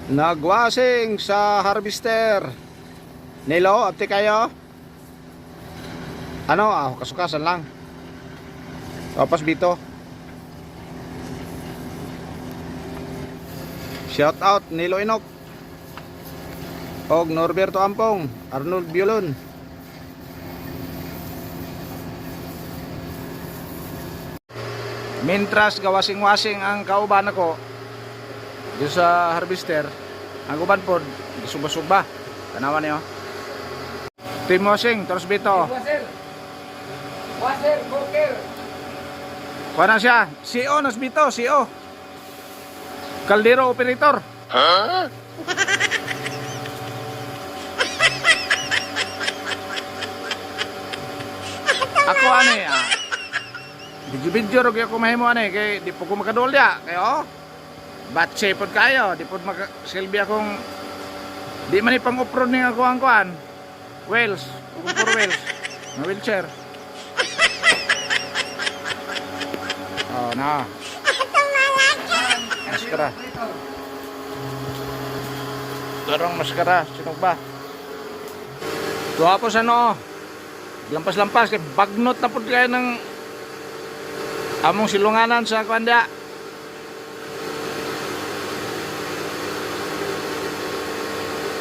Nagwasing sa harvester. Nilo, apti kayo? Ano? Ah, kasukasan lang. Tapos bito. Shout out Nilo Inok. Og Norberto Ampong, Arnold Biolon. Mintras gawasing-wasing ang kauban ako dito sa harvester, ang uban pod gisuba-suba. Tanawan niyo. Team washing, Toros Bito. Washer. Washer, cooker. Kuha na siya. CO nas bito, CO. Caldero operator. Ako ani ah. Video-video ro gyud ako mahimo ani kay di po ko makadulya kay oh. Batse pod kayo, di pod maka silbi akong di man ni pang off-road ning ako ang kuan. Wheels, akong four wheels. Na wheelchair. Oh, na. Maskara. Darong maskara, sino ba? Tuwa po sa noo. Lampas-lampas kay bagnot na pud kayo ng among silunganan sa kwanda.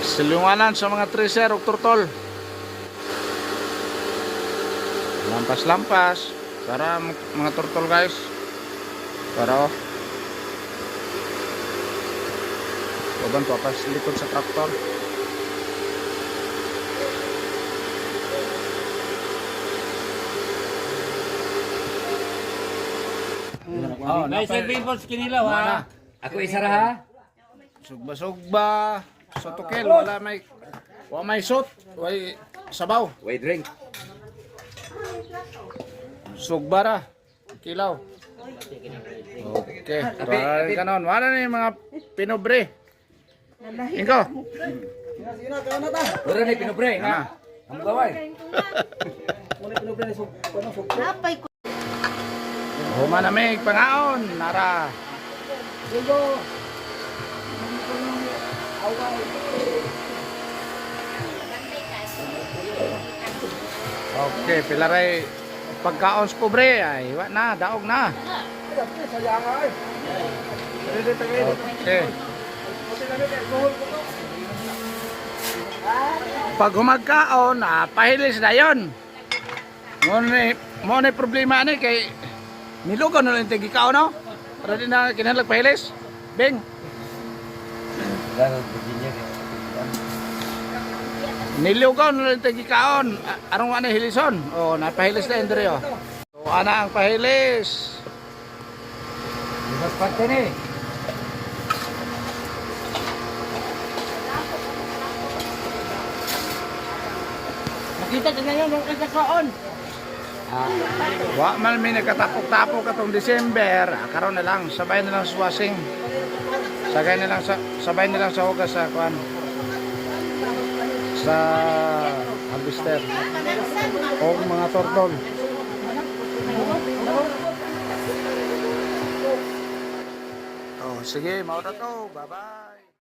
Silunganan sa mga tracer ug turtol. Lampas-lampas para mga turtol, guys. Para oh. Uban to pas likod sa traktor. Oh, May serving po sa kinilaw ha. Ako isa ra ha. Sugba-sugba. Sa tukel, wala may wa may sot, way sabaw. Wait drink. Sugba ra. Kilaw. Okay. Try kanon. Wala na yung mga pinobre. Ingo. Wala na pinobre Na. ha. Ang gaway. Napay ko. Huma na may pangaon. Nara. Okay, pila ray pagkaon sa pobre ay wa na, daog na. Okay. Pag humagkaon, ah, pahilis na yon. Mo ni problema ani kay nilugaw na lang tigi kaon no. Para di na kinahanglan pahilis. Bing, nilugaw na lang tigi kaon. Arong wa na hilison. Oh, napahilis na Andre oh. So, ana ang pahilis. Limas parte ni. Nakita ka ngayon ng kakaon. Wa man may nagkatapok-tapok atong December, ah, karon na lang sabay na lang sa washing. Sagay na lang sa sabay na lang sa hugas sa kuan. Sa harvester o mga tortol. Oh, sige, mao na to. Bye-bye.